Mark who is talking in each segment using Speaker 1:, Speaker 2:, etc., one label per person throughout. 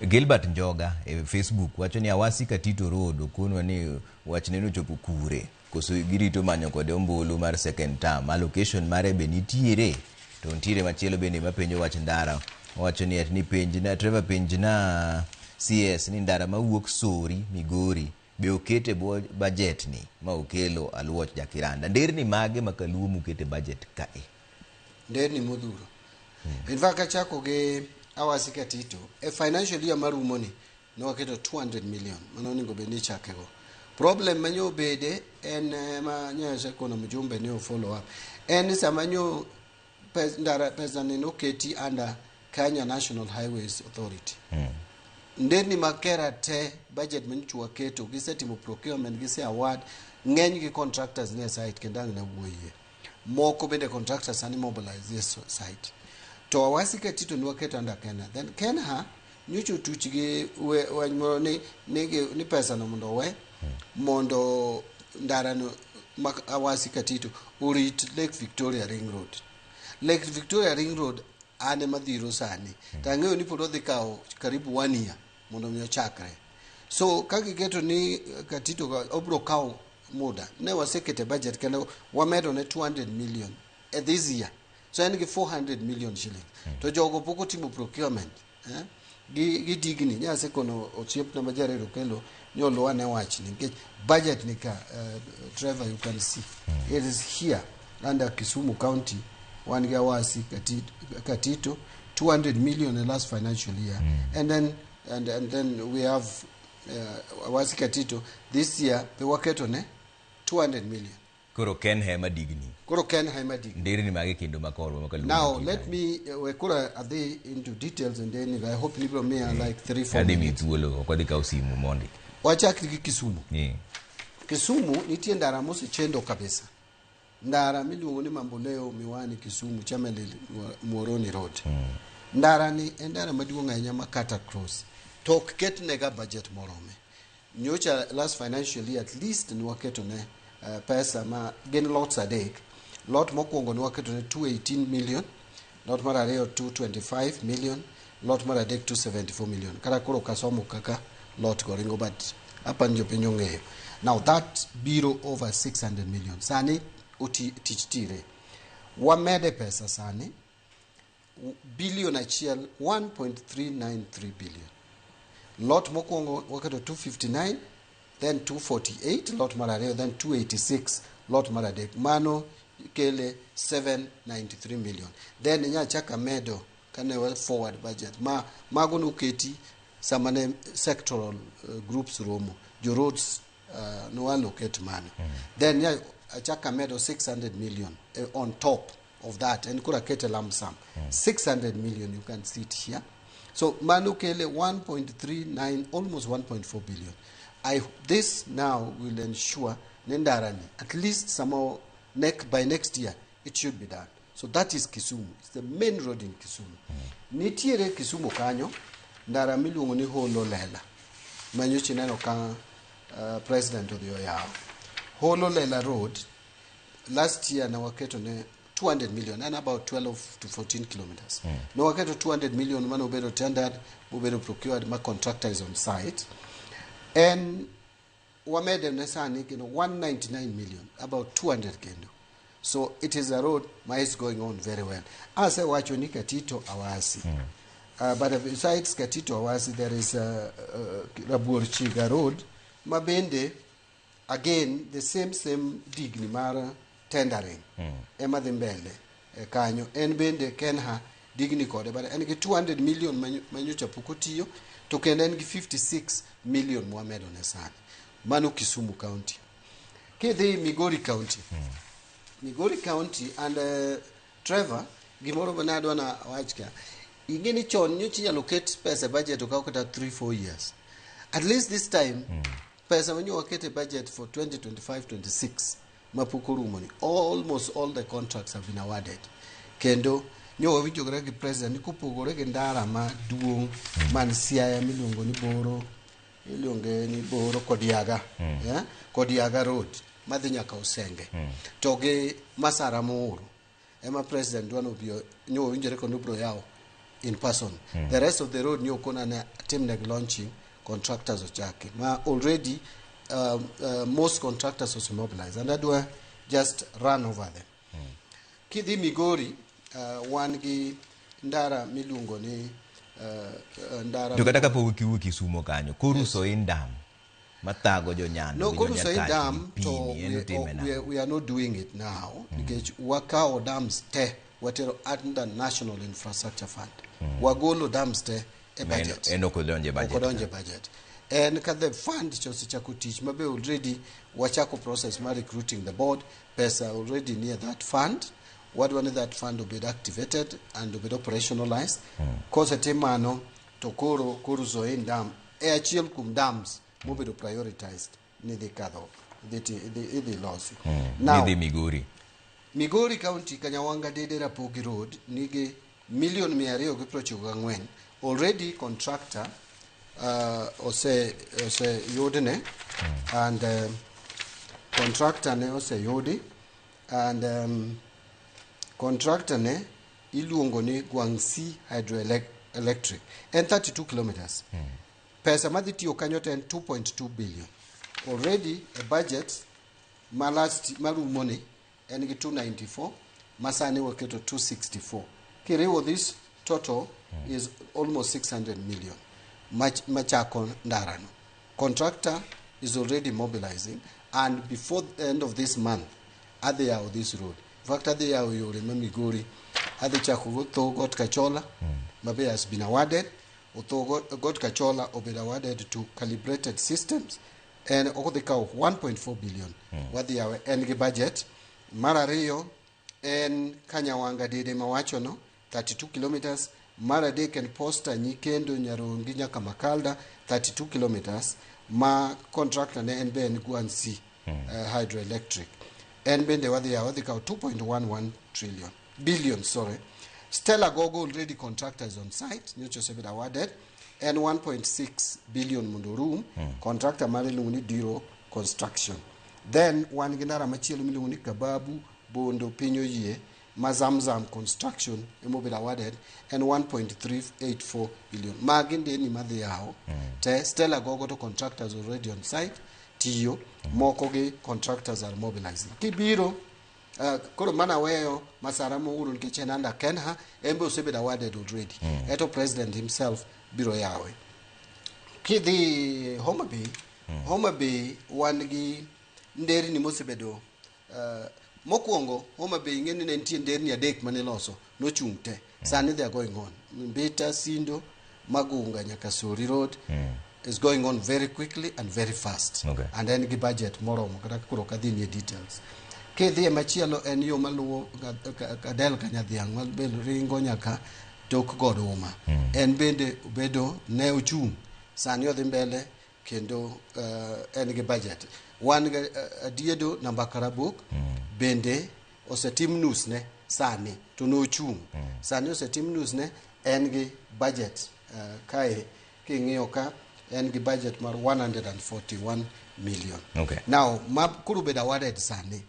Speaker 1: Gilbert Njoga e Facebook wacho ni Awasi Katito Road okonwa ni wachne nochopo kure koso girito manyo kode ombulu mar second term. Allocation mare be nitiere to nitiere machielo bende mapenjo wach ndara owacho ni ati ni penjna Trevor penjna CS ni ndara mawuok Sori Migori be oket e bwo budget ni ma okelo Aluoch Jakiranda. Nderni mage ma kaluo muket e budget kae?
Speaker 2: Nderni modhuro. In fact, kachako gi Awasi Katito, e financial year marumo ni, ne waketo 200 million mane onego bed ni ichakego. Problem manyo obede en ma nyasekono mjumbe ni o follow up en ni sama nyo ndara pesa ni noketi under Kenya National Highways Authority. Nderni mag KeRRA te budget manyocha waketo gisetimo procurement gise award ng'eny gi contractors nie site kendo ang' nawuoyie moko bende contractors sani mobilize e site to Awasi Katito ne waketo under KeNHA then KeNHA nyocha otuch gi wach moro ni pesa no mondo owe mondo ndara no ma Awasi Katito orit Lake Victoria Ring Road. Lake Victoria Ring Road an ema dhiro sani to ang'eyo ni pod odhi kawo karibu one year mondo mi ochakre. So ka giketo ni Katito obro kawo muda ne wasekete budget kendo wamedo ne 200 million e this year so en gi 400 million shillings to jogo pok otimo procurement eh? Gi digni nyasekono osiepna ma Jared Okello ni oluwane wachni nikech budget ni ka Trevor, you can see it is here under Kisumu County. Wan gi Awasi Katito 200 million in last financial year and then we have Awasi Katito this year be waketo ne 200 million.
Speaker 1: Koro KeNHA ema digni.
Speaker 2: Koro KeNHA ema digni.
Speaker 1: Nderni mage kendo makorwa ma kaluo
Speaker 2: Now
Speaker 1: nitie
Speaker 2: let
Speaker 1: kanyo?
Speaker 2: me we koro adhi into details and then I hope nibiro miya like 3 4
Speaker 1: Adhi miyi
Speaker 2: minutes.
Speaker 1: thuolo ok wadhi kawo simu mondi.
Speaker 2: Wachak gi Kisumu. Kisumu nitie ndara mosechendo kabisa. Ndara miluongo ni Mamboleo Miwani Kisumu Chemelil Muhoroni Road. Ndara ni en ndara maduong' ahinya ma cut across. To ok ketnega budget morome. Nyocha last financial year at least ne waketo ne pesa ma gin lots adek. Lot mokwongo ne waketo ne 218 million, lot mar ariyo 225 million, lot mar adek 274 million. Kata koro kasomo kaka lot go ringo but apani jopiny ong'eyo. Now that biro over 600 million. Sani oti, tich tire. Wamede pesa sani billion achiel 1.393 billion. Lot mokwongo waketo 259 then 248 lot mar ariyo then 286 lot mar adek mano kele 793 million then nyachak amedo kane wa forward budget ma mago noketi sama ne sectoral groups romo jo roads no allocate mano then nya achak amedo 600 million on top of that and koro akete lump sum 600 million. You can see it here. So mano kele 1.39, almost 1.4 billion. This now will ensure ni ndara ni at least somehow by next year it should be done. So that is Kisumu. It's the main road in Kisumu. Nitiere Kisumu kanyo ndara miluongo ni Holo Lela manyocha ineno ka president odhi oyawo Holo Lela Road. Last year ne waketo ne 200 million and about 12 to 14 kilometers. Ne waketo 200 million mane obedo tendered, mobedo procured, ma contractor is on site en wamede ne sani kendo 199 million, about 200 kendo. So it is a road ma is going on very well. Asewacho ni Katito Awasi. But besides Katito Awasi there is Rabuor Chiga Road ma bende again the same digni mar tendering ema dhi mbele kanyo. En bende KeNHA digni kode but en gi 200 million manyocha pok otiyo to kendo en gi 56 million mwamedo ne sani. Mano Kisumu County. Kidhi Migori County, Migori County and Trevor, gimoro ma nadwa na wach ka ing'e ni chon nyocha inyalo ket pesa e budget okaw kata 3 4 years. At least this time pesa manyo waket e budget for 2025 26 mapok orumo ni almost all the contracts have been awarded kendo nyo wawinjore gi president ni kopogore gi ndara maduong' man Siaya miluongo ni Boro iluonge ni Boro Kodiaga yeah? Kodiaga Road madhi nyaka Usenge to gi Masara Muhuru ema president dwa nobi nyo wawinjore kod obiro yawo. in person. The rest of the road ni okona ne timnegi launching, contractors ochaki ma already most contractors ose mobilize and adwa just run over them. Kidhi Migori, wan gi ndara miluongo ni ndara
Speaker 1: To kata kapok iwuok Kisumo kanyo, Koru Soin Dam mathago jo Nyando
Speaker 2: No,
Speaker 1: gi
Speaker 2: Koru
Speaker 1: jo
Speaker 2: Soin
Speaker 1: Nyakach
Speaker 2: Dam
Speaker 1: gi
Speaker 2: to
Speaker 1: Pini, en otime nang'o?
Speaker 2: we are not doing it now nikech wakawo dams te watero under National Infrastructure Fund. Wagolo dams te e
Speaker 1: Ma en-
Speaker 2: budget.
Speaker 1: En ok odonje budget.
Speaker 2: Ok odonje budget. En ka the fund cha osechako tich mabe already wachako process mar recruiting the board, pesa already near that fund. Wadwa ni that fund obed activated and obed operationalized. Kosetim mano to koro Koru Soin Dam e achiel kuom dams mobedo prioritized ni dhi kadho idhi losi. Now,
Speaker 1: Nidhi Migori.
Speaker 2: Migori County, Kanyawanga Dede Rapogi Road nigi milion 294. Already contractor ose yudne and contractor ne oseyudi and contractor ne iluongo ni Guangxi Hydroelectric, en 32 kilometers. Pesa madhi tiyo kanyo to en 2.2 billion. Already a budget ma last marumo ni en gi 294, masani waketo 264. Kiriwo, this total is almost 600 million machako ndarano. Contractor is already mobilizing and before the end of this month adhi yawo this road. In fact, adhi yawo yore ma Migori, adhi chako go Tho Got Kachola mabe has been awarded. Otho Got Kachola obedo awarded to Calibrated Systems en ok dhi kawo 1.4 billion. Wadhi yawe, en gi budget. Mar ariyo en Kanyawanga Dede mawachono, 32 kilometers. Mar adek en Posta Nyikendo Nyarongi nyaka Makalda, 32 kilometers, ma contractor ne en be en Guangxi Hydroelectric. En bende wadhi yawo, wadhi kawo 2.11 trillion, billion, sorry. Stella Gogo, already contractors on site, nyocha osebedo awarded en 1.6 billion mondo orum. Contractor mare iluongo ni Diro Construction. Then wan gi ndara machielo miluongo ni Kababu Bondo Piny Oyie ma Zamzam Construction emobedo awarded, en 1.384 billion. Magi ndeni madhi yawo te. Stella Gogo to contractors already on site tiyo, moko gi contractors are mobilizing. Kibiro koro mana weyo Masara Muhuru nikech en under Kenha, en be osebedo awarded already. Eto president himself biro yawe. Kidhi Homa Bay, Homa Bay wan gi nderni mosebedo mokwongo. Homa Bay, ing'e ni ne nitie nderni adek maniloso, nochung' te. Sani they are going on. Mbita, Sindo, Magunga nyaka Sori Road is going on very quickly and very fast. And en gi budget moromo, kata koro ok adhi nie details. Kidhi e machielo, en yo maluwo Kadel Kanyadhiang' ma be ringo nyaka tok God Uma. En bende obedo ne ochung', sani odhi mbele kendo en gi budget. Wan gi Adiedo namba Karabok bende osetim nusne sani, to nochung', sani osetim nusne, en gi budget. Kae king'iyo ka en gi budget mar 141 million. Now ma koro bedo awarded sani,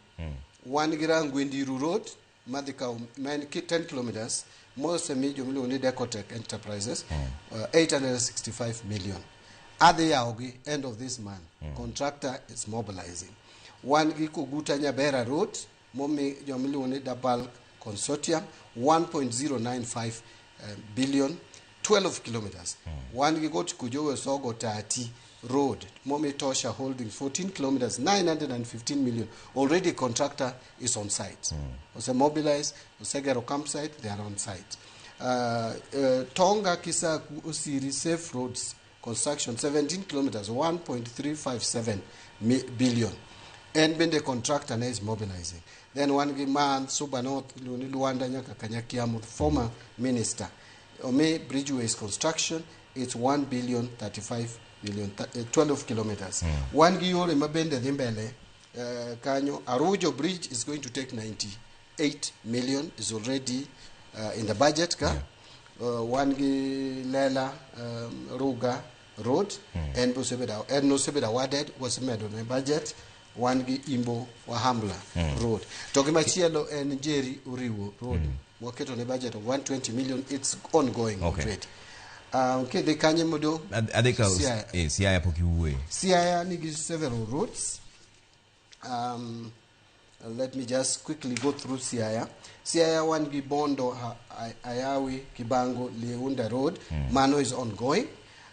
Speaker 2: wan gi Rangwe Ndiru Road madhi kawo ma en 10 kilometers mosemi jomiluongo ni Decotech Enterprises, 865 million. Adhi yawogi end of this month. Contractor is mobilizing. Wan gi Koguta Nyabera Road momi jomiluongo ni Dabal Consortium, 1.095 billion, 12 kilometers. Wan gi Got Kujowe Sogo Tati Road momi Tosha Holdings, 14 kilometers, 915 million. Already contractor is on site, ose mobilize, osegero campsite, they are on site. Tonga Kisaku Osiri Safe Roads construction, 17 kilometers, 1.357 billion. En bende contractor ne is mobilizing. Then wan gi man Suba North iluongo ni Luanda nyaka Kanyakiamu, former minister, omi Bridgeways Construction, it's 1 billion 35 million, 12 kilometers. Wan gi yore ma bende dhi mbele kanyo. Arujo Bridge is going to take 98 million, is already in the budget ka. Wan gi Lela Ruga Road, en be osebedo, en nosebedo awarded, wasemedo ne budget. Wan gi Imbo Wahambla Road, to gi machielo en Njeri Oriwo Road. Waketo ne budget of 120 million. It's ongoing already. Kidhi kanye modong'?
Speaker 1: Adhi ka
Speaker 2: Siaya.
Speaker 1: Siaya pok iwuoye.
Speaker 2: Siaya nigi several roads. Let me just quickly go through Siaya. Siaya wan gi Bondo, Ayawi, Kibango, Liunda Road. Mano is ongoing.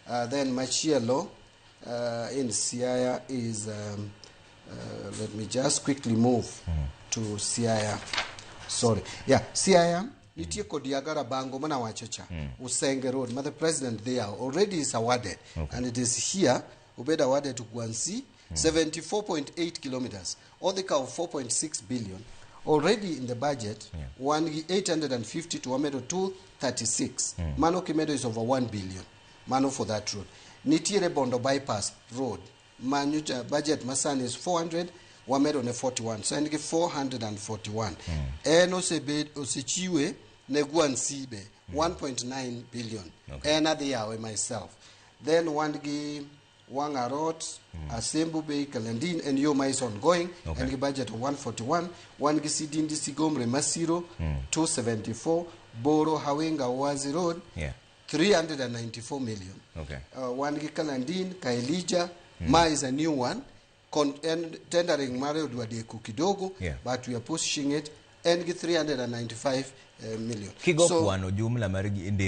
Speaker 2: Then machielo in Siaya is, let me just quickly move to Siaya. Sorry. Yeah, Siaya nitie kod Yagara Bango mana wacho cha. Usenge Road, ma the president there already is awarded. And it is here, obed awarded to Guansi, 74.8 kilometers. Odhi kawo 4.6 billion. Already in the budget, wan gi 850 to wamedo 236. Mano kimedo is over 1 billion. Mano for that road. Nitiere Bondo Bypass Road. Manyocha budget masani is 400, wamedo ne 41. So en gi 441. En osebed osechiwe ne Guansibe 1.9 billion. En adhi yawe myself. Then wan gi Wangarot, Asembu Bay, Kalandin, and yo ma is ongoing. En gi budget of 141. Wan gi Sidindi Sigomre Masiro, 274. Boro Hawenga Wazi Road, 394 million. Wan gi Kalandin, Kaelija, ma is a new one. And tendering mare odwa deko kidogo, but we are pushing it. En gi 395 million.
Speaker 1: Kigo
Speaker 2: So,
Speaker 1: kwano jumla mar nderni.